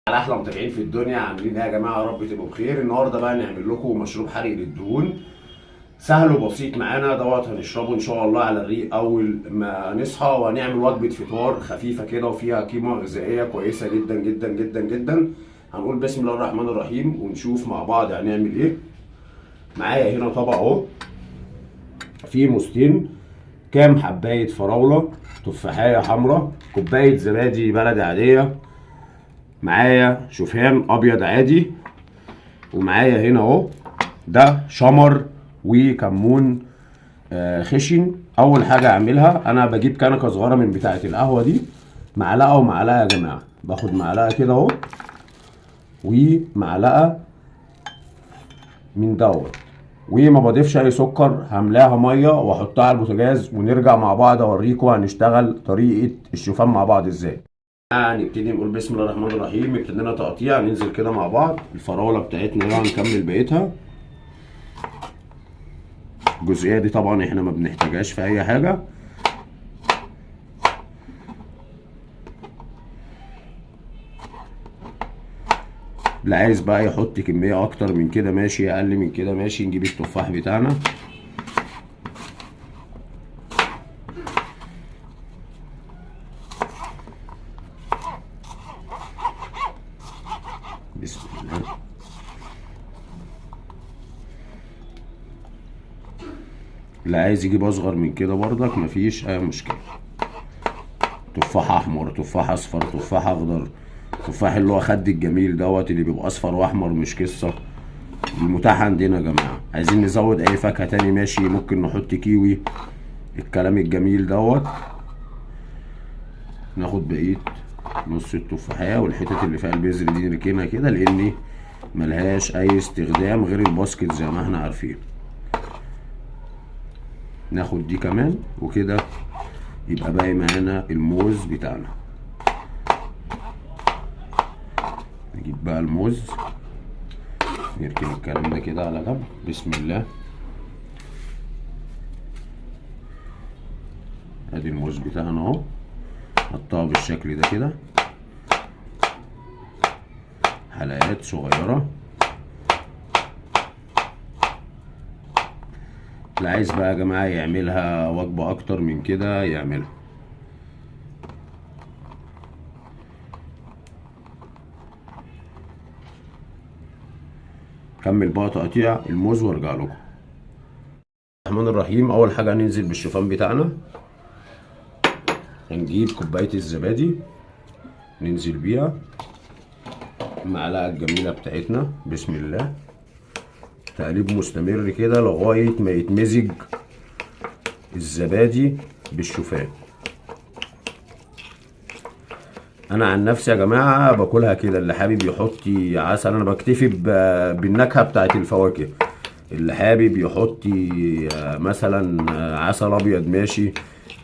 على احلى متابعين في الدنيا، عاملين ايه يا جماعة؟ يا رب تبقوا بخير. النهارده بقى نعمل لكم مشروب حرق للدهون سهل وبسيط معانا دوت، هنشربه ان شاء الله على الريق اول ما نصحى، وهنعمل وجبة فطار خفيفة كده وفيها قيمة غذائية كويسة جدا جدا جدا جدا. هنقول بسم الله الرحمن الرحيم ونشوف مع بعض هنعمل ايه. معايا هنا طبق اهو فيه موزتين، كام حبايه فراوله، تفاحيه حمراء، كوباية زبادي بلدي عادية، معايا شوفان ابيض عادي، ومعايا هنا اهو ده شمر وكمون خشن. اول حاجة اعملها انا بجيب كنكه صغيرة من بتاعه القهوة دي، معلقه ومعلقة يا جماعة، باخد معلقه كده اهو ومعلقة من دوت، وما بضيفش اي سكر، هملاها مية واحطها على البوتاجاز، ونرجع مع بعض اوريكم هنشتغل طريقه الشوفان مع بعض ازاي. هنبتدي نقول بسم الله الرحمن الرحيم. ابتدينا تقطيع، ننزل كده مع بعض الفراوله بتاعتنا اهي، هنكمل بقيتها. الجزئية دي طبعا احنا ما بنحتاجهاش في اي حاجة. اللي عايز بقى يحط كمية اكتر من كده ماشي، اقل من كده ماشي. نجيب التفاح بتاعنا، بسم الله. اللي عايز يجيب اصغر من كده برضك مفيش اي مشكلة. تفاح احمر، تفاح اصفر، تفاح اخضر، تفاح اللي هو خد الجميل دوت اللي بيبقى اصفر واحمر، مش قصة. المتاح عندنا يا جماعة. عايزين نزود اي فاكهة تاني ماشي، ممكن نحط كيوي، الكلام الجميل دوت. ناخد بقية نص التفاحيه والحتت اللي فيها البذر دي نركنها كده، لان ملهاش اي استخدام غير الباسكت زي ما احنا عارفين. ناخد دي كمان، وكده يبقى باقي معانا الموز بتاعنا. نجيب بقى الموز، نركن الكلام ده كده على جنب. بسم الله. ادي الموز بتاعنا اهو، نقطعه بالشكل ده كده حلقات صغيرة. اللي عايز بقى يا جماعة يعملها وجبة أكتر من كده يعملها. كمل بقى تقطيع الموز وارجع لكم. الرحمن الرحيم. أول حاجة هننزل بالشوفان بتاعنا، هنجيب كوباية الزبادي ننزل بيها المعلقة الجميلة بتاعتنا. بسم الله. تقليب مستمر كده لغاية ما يتمزج الزبادي بالشوفان. انا عن نفسي يا جماعة باكلها كده، اللي حابب يحط عسل، انا بكتفي بالنكهة بتاعت الفواكه. اللي حابب يحط مثلا عسل ابيض ماشي،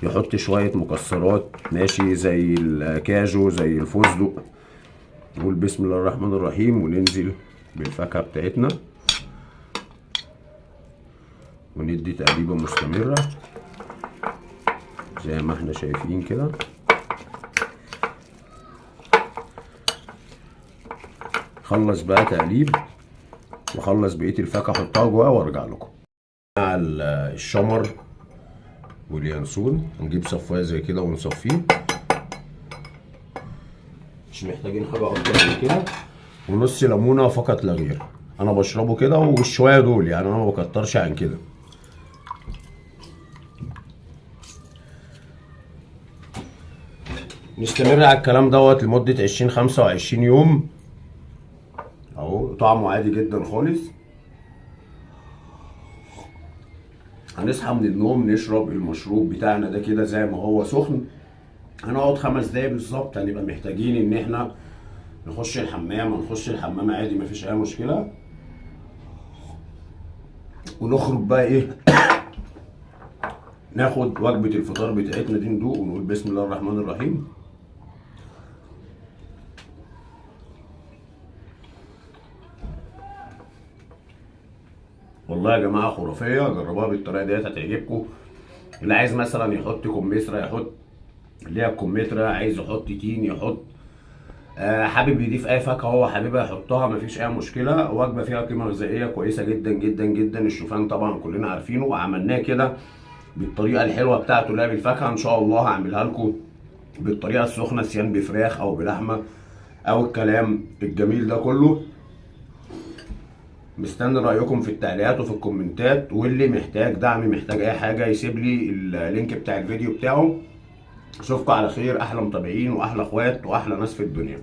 يحط شوية مكسرات ماشي، زي الكاجو زي الفستق. نقول بسم الله الرحمن الرحيم وننزل بالفاكهة بتاعتنا وندي تقليبة مستمرة زي ما احنا شايفين كده. خلص بقى تقليب وخلص بقية الفاكهة، احطها جواها وارجع لكم. مع الشمر واليانسون هنجيب صفايه زي كده ونصفيه، مش محتاجين حاجة اكتر من كده، ونص ليمونه فقط لا غير. انا بشربه كده والشويه دول، يعني انا ما بكترش عن كده. نستمر على الكلام دوت لمدة 20-25 يوم اهو. طعمه عادي جدا خالص. هنصحى من النوم نشرب المشروب بتاعنا ده كده زي ما هو سخن. هنقعد 5 دقايق بالظبط، هنبقى محتاجين ان احنا نخش الحمام، هنخش الحمام عادي مفيش اي مشكلة، ونخرج بقى ايه ناخد وجبة الفطار بتاعتنا دي، ندوق ونقول بسم الله الرحمن الرحيم. والله يا جماعة خرافية، جربوها بالطريقة ديت هتعجبكم. اللي عايز مثلا يحط كمثرى يحط، اللي هي الكمثرى، عايز يحط تين يحط، حابب يضيف اي فاكهة هو حاببها يحطها، مفيش اي مشكلة. وجبة فيها قيمة غذائية كويسة جدا جدا جدا. الشوفان طبعا كلنا عارفينه، وعملناه كده بالطريقة الحلوة بتاعته اللي هي بالفاكهه. ان شاء الله هعملها لكم بالطريقة السخنة، سيان بفراخ او بلحمه او الكلام الجميل ده كله. مستني رايكم في التعليقات وفي الكومنتات، واللي محتاج دعم، محتاج اي حاجة، يسيب لي ال link بتاع الفيديو بتاعه. اشوفكم على خير، احلى متابعين واحلى اخوات واحلى ناس في الدنيا.